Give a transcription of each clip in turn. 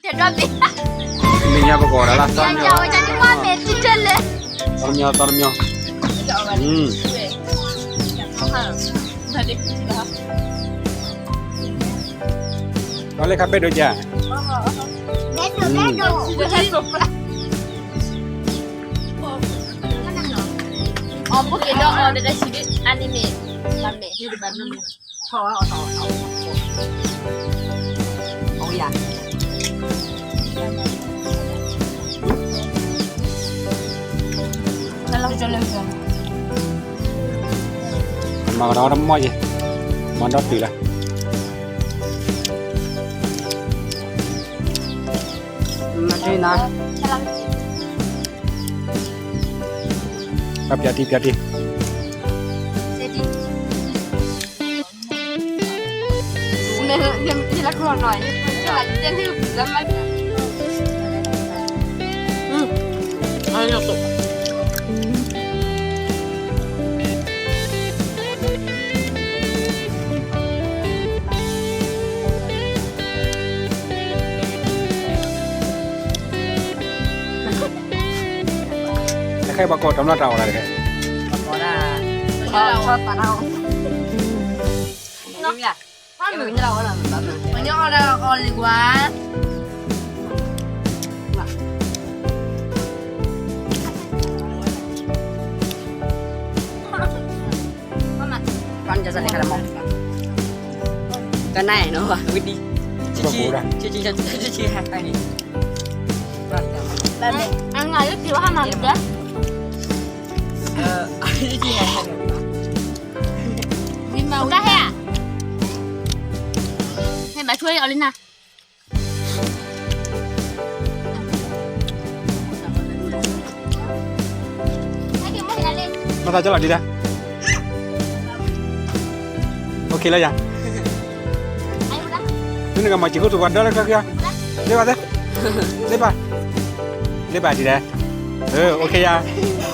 တဲဒီးဘ့ၣ်, မ့ၢ်ညါပကီၢ်ဒၣ်လၢသီမီၤ, သီမီၤ, သီမီၤ, အလၢခါပဲဒိၣ်ကၢ်, အီၣ်ဘိက့ၤဒီးအီၣ်တဂၤဆံးဒ်အန့ၣ်မ့ၢ်, ဘၣ်မ့ၢ်, ထီၣ်ဝဲအီၣ်ထီၣ်အီၣ်, အီၣ်ယၤ, မၤကဒီးတမီၢ်ယဲ, မၤဒီးတုၤလၢ, မၤတနၤ ပျးတံၢ်ပျးတံၢ်, တခါဘၣ်ကီၢ်တမျီတၢ်အီၣ်လၢတခါ, ပှၤညီအီၣ်လၢအီၣ်လံကွၢ်, ပှၤညီစးလဲၤခါလၢမီၢ်, ကနၣ်နီၤ ဝံၤဒံ, ဆံဆံ, ဆံဆံ, ဆံဆံ, အငါလၢက့ၤဝဲဟါမးကဲ, ကဟဲ, ဟဲဘၣ်ထွဲအီၤလံနၤ, မၤသးကလီၤဒံးဒၣ်, အိၣ်ခ့လၢယၤ, မ့ၢ်နကမၤစံးခိၣ်သူပှၤဒီလၢကျါက့ၤ, လ့ဘၣ်သ့, လ့ဘၣ်, လ့ဘၣ်ဒံးဒၣ်, အိၣ်ခ့ယၤ, ယၤန့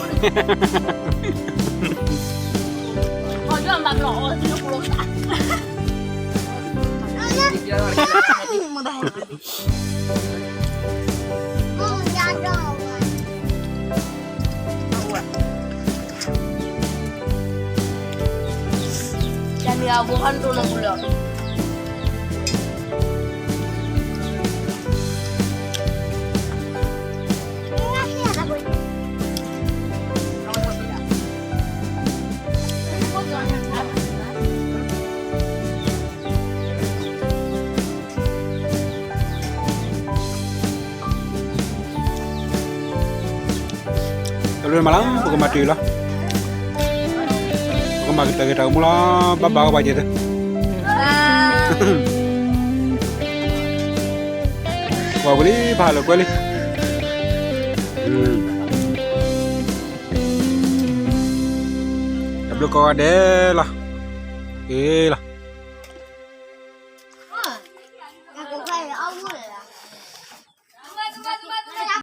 ၣ်အဘိဟဲဒိၣ်လီၤပူၤလီၤ. တဘျီမးလီၤ ပကမၤတုၤလီၤ. ပကမၤကတၢၢ်က့ၤတၢ်အိၣ်မူလီၤ. ဘၣ်ဘၣ်ကဘၣ်က့ၤတၢ်, ကွၢ်ဝဲလံ ဖးလၢကွဲလံ. တဘျီကိးဂၤဒဲးလီၤ. က့ၤလီၤ.